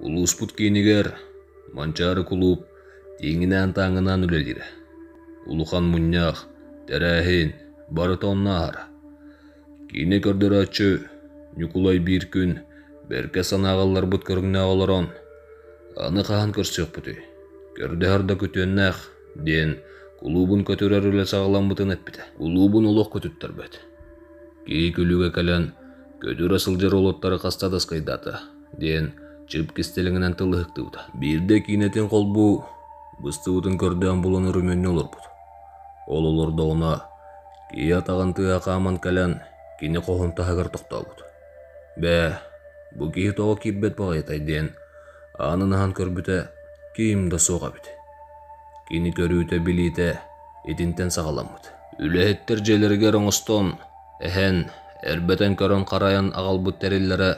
Улууспут киинигэр Манчаары кулууп тииҥинээн-тааҥынаан үлэлиирэ. Улахан мунньах, тэрээһин барыта онно ааһара. Киинэ көрдөрөөччү Ньукулай биир күн бэркэ санааҕа ылларбыт көрүҥнээх олорон, «Аны хаһан көрсүөхпүтүй? Көрдөһөр да күтүөннээх» диэн кулуубун көтүрэр үлэ саҕаламмытын эппитэ. Кулуубун олох көтүттэрбэт. Киһи күлүгэ кэлэн көтүрэ сылдьар уолаттары хаста да ыскайдаата диэн чып кистэлэҥинэн тыл ыһыктыбыта. Биирдэ киинэтин холбуу быстыбытын көрдөөн булан өрөмүөннүү олорбут. Ол олордоҕуна киһи атаҕын тыаһа хааман кэлэн кини хоһун таһыгар тохтообут. Бээ, бу киһи тоҕо киирбэт баҕайытай диэн аанын аһан көрбүтэ ким да суох эбит. Кини көрүүтэ-билиитэ итинтэн саҕаламмыт. Үлэһиттэр дьиэлэригэр оҥостон, эһэн, эрбэтэн көрөн-харайан аҕалбыт тэриллэрэ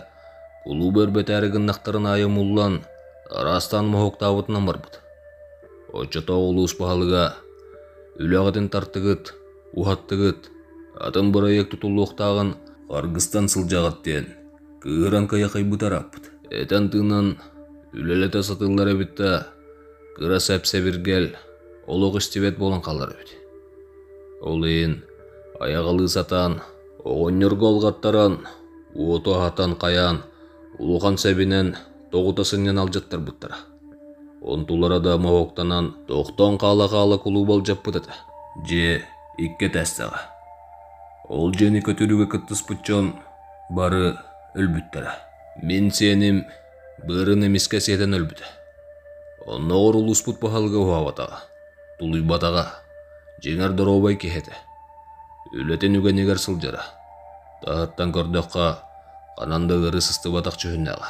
кулуубу эрбэтээри гыннахтарын аайы умуллан, араастаан моһуоктаабытынан барбыт. Оччотооҕу улуус баһылыга «Үлэҕитин тартыгыт, уһаттыгыт, атын бырайыак тутуллуохтааҕын харгыстан сылдьаҕыт» диэн кыыһыран кыйахайбыта ырааппыт. Этэн-тыынан үлэлэтэ сатыыллар эбит да, кыра сэп-сэбиргэл олох истибэт буолан хаалар эбит. Ол иһин айаҕалыы сатаан, оҕонньорго алҕаттаран, уоту аһатан хайаан, улахан сэбинэн тоҕута сынньан алдьаттарбыттара. Онтулара да моһуоктанан, тохтоон хаала-хаала кулууба алдьаппыт этэ. Дьиэ икки этээстэҕэ. Ол дьиэни көтүрүүгэ кыттыспыт дьон бары өлбүттэрэ. Мин сиэним быарын эмискэ сиэтэн өлбүтэ. Оннооҕор улууспут баһылыга уһаабатаҕа, тулуйбатаҕа, дьиҥэр доруобай киһи этэ. Үлэтин үгэнигэр сылдьара. Таһыттан көрдөххө, ханан да ыарыы сыстыбатах дьүһүннээҕэ.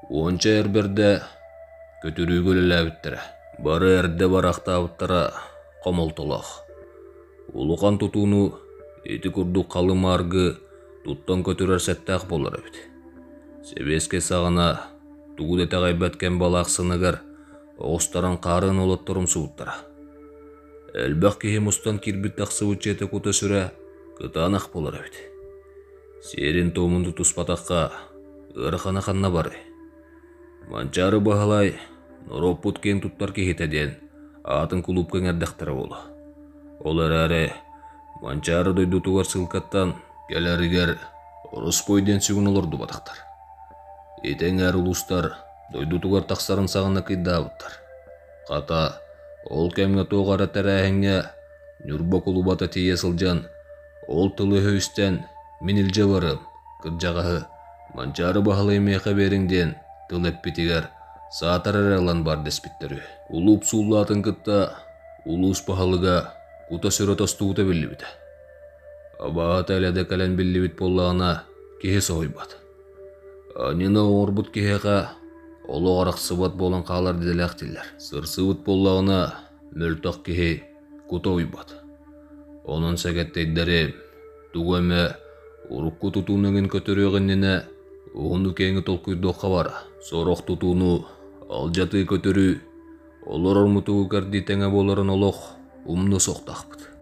Уонча эр бэрдэ көтүрүүгэ үлэлээбиттэрэ. Бары эрдэ бараахтаабыттара хомолтолоох. Улахан тутууну ити курдук халы-мааргы туттан көтүрэр сэттээх буолар эбит. Сэбиэскэй саҕана тугу да итэҕэйбэт кэм балаахсыныгар оҕустаран хаарын уолаттар умсубуттара. Элбэх киһи мустан киирбит-тахсыбыт дьиэтэ кута-сүрэ кытаанах буолар эбит. Сиэрин-туомун тутуспатахха, ыарахана ханна барый? Манчаары Баһылай норуоппут киэн туттар киһитэ диэн аатын кулуупка иҥэрдэхтэрэ буолуо. Ол эрээри Манчаары дойдутугар сыылкаттан кэлэригэр ороспуой диэн сүгүн олордубатахтар. Ити эҥээр улуустар дойдутугар тахсарын саҕана кыйдаабыттар. Хата, ол кэмҥэ туох эрэ тэрээһиҥҥэ Ньурба кулубата тиийэ сылдьан, ол тылы-өһү истэн, мин илдьэ барыам, кырдьаҕаһы, Манчаары Баһылай миэхэ биэриҥ диэн тыл эппитигэр, саатар эрэ ылан бар дэспиттэр үһү. Кулууп сууллаатын кытта улуус баһылыга кута-сүрэ тостубута биллибитэ. Абааһыта элэ да кэлэн биллибит буоллаҕына, киһи соһуйбат. Аньыыны оҥорбут киһиэхэ олох арахсыбат буолан хаалар идэлээх дииллэр. Сырсыбыт буоллаҕына, мөлтөх киһи кута уйбат. Онон сэгэттэйдэри тугу эмэ урукку тутууну эҥин көтүрүөх иннинэ уһуну-киэҥи толкуйдуохха баара. Сорох тутууну алдьатыы көтүрүү, олорор мутугу кэрдии тэҥэ буоларын олох умнуо суохтаахпыт.